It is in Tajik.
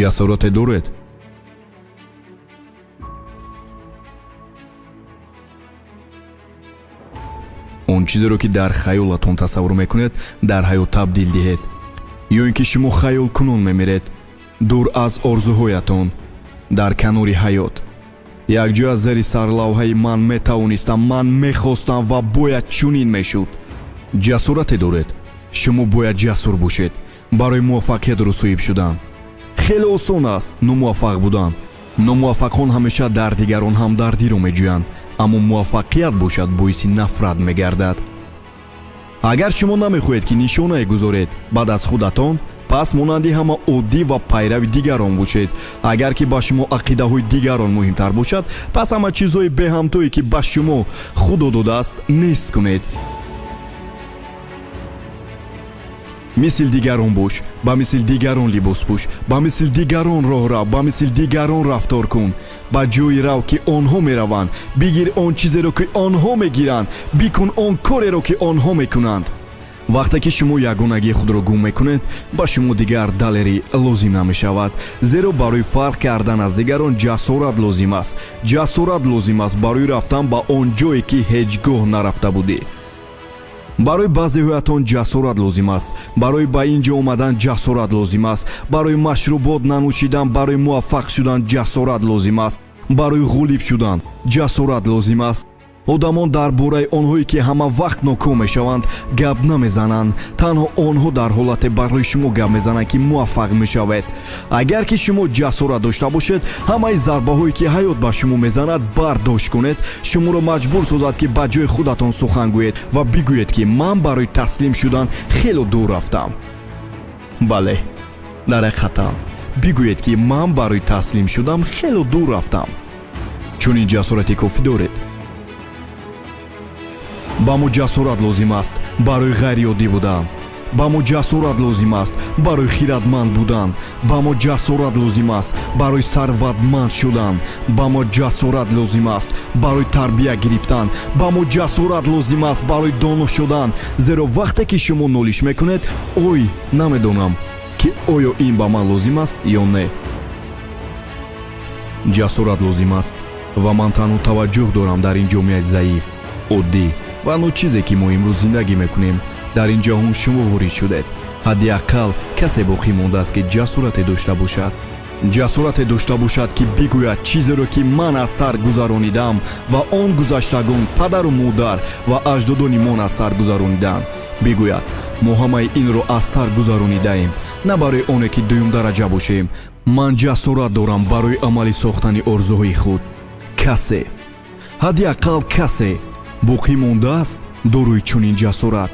Ҷасорате доред? Он чизеро, ки дар хаёлатон тасаввур мекунед, дар ҳаёт табдил диҳед, ё ин ки шумо хаёлкунон мемиред, дур аз орзуҳоятон, дар канори ҳаёт. Якҷоя зери сарлавҳаи «Ман метавонистам, ман мехостам ва бояд чунин мешуд». Ҷасорате доред? Шумо бояд ҷасур бошед барои муваффақиятро соҳиб шудан. Хеле осон аст номуваффақ будан. Номуваффақон ҳамеша дар дигарон ҳамдардиро меҷӯянд, аммо муваффақият бошад, боиси нафрат мегардад. Агар шумо намехоҳед, ки нишонае гузоред баъд аз худатон, пас монанди ҳама оддӣ ва пайрави дигарон бошед. Агар ки ба шумо ақидаҳои дигарон муҳимтар бошад, пас ҳама чизҳои беҳамтое, ки ба шумо Худо додааст, нест кунед. Мисли дигарон бош, ба мисли дигарон либос пӯш, ба мисли дигарон роҳ рав, ба мисли дигарон рафтор кун. Ба ҷое рав, ки онҳо мераванд, бигир он чизеро, ки онҳо мегиранд, бикун он кореро, ки онҳо мекунанд. Вақте ки шумо ягонагии худро гум мекунед, ба шумо дигар далерӣ лозим намешавад, зеро барои фарқ кардан аз дигарон ҷасорат лозим аст. Ҷасорат лозим аст барои рафтан ба он ҷое, ки ҳеҷ гоҳ нарафта будӣ. Барои баъзеҳоятон ҷасорат лозим аст барои ба ин ҷо омадан, ҷасорат лозим аст барои машрубот нанӯшидан, барои муваффақ шудан ҷасорат лозим аст, барои ғолиб шудан ҷасорат лозим аст. Одамон дар бораи онҳое, ки ҳама вақт ноком мешаванд, гап намезананд. Танҳо онҳо дар ҳолате барои шумо гап мезананд, ки муваффақ мешавед. Агар ки шумо ҷасорат дошта бошед, ҳамаи зарбаҳое, ки ҳаёт ба шумо мезанад, бардошт кунед, шуморо маҷбур созад, ки ба ҷои худатон сухан гӯед ва бигӯед, ки ман барои таслим шудан хело дур рафтам. Бале, дар ҳақиқатан бигӯед, ки ман барои таслим шудам хело дур рафтам. Чунин ҷасорати кофӣ доред? Ба мо ҷасорат лозим аст барои ғайриоддӣ будан. Ба мо ҷасорат лозим аст барои хиратманд будан. Ба мо ҷасорат лозим аст барои сарватманд шудан. Ба мо ҷасорат лозим аст барои тарбия гирифтан. Ба мо ҷасорат лозим аст барои доно шудан, зеро вақте ки шумо нолиш мекунед: «Ой, намедонам, ки оё ин ба ман лозим аст ё не». Ҷасорат лозим аст ва ман танҳо таваҷҷӯҳ дорам дар ин ҷомеаи заиф, оддӣ ва ночизе, ки мо имрӯз зиндагӣ мекунем. Дар ин ҷаҳон шумо ворид шудед. Ҳадди ақал касе боқӣ мондааст, ки ҷасорате дошта бошад, ҷасорате дошта бошад, ки бигӯяд: «Чизеро, ки ман аз сар гузаронидам ва он гузаштагон, падару модар ва аҷдодони мон аз сар гузарониданд», бигӯяд: «Мо ҳамаи инро аз сар гузаронидаем на барои оне, ки дуюмдараҷа бошем. Ман ҷасорат дорам барои амалӣ сохтани орзуҳои худ». Касе, ҳадди ақал касе боқӣ мондааст дорои чунин ҷасорат.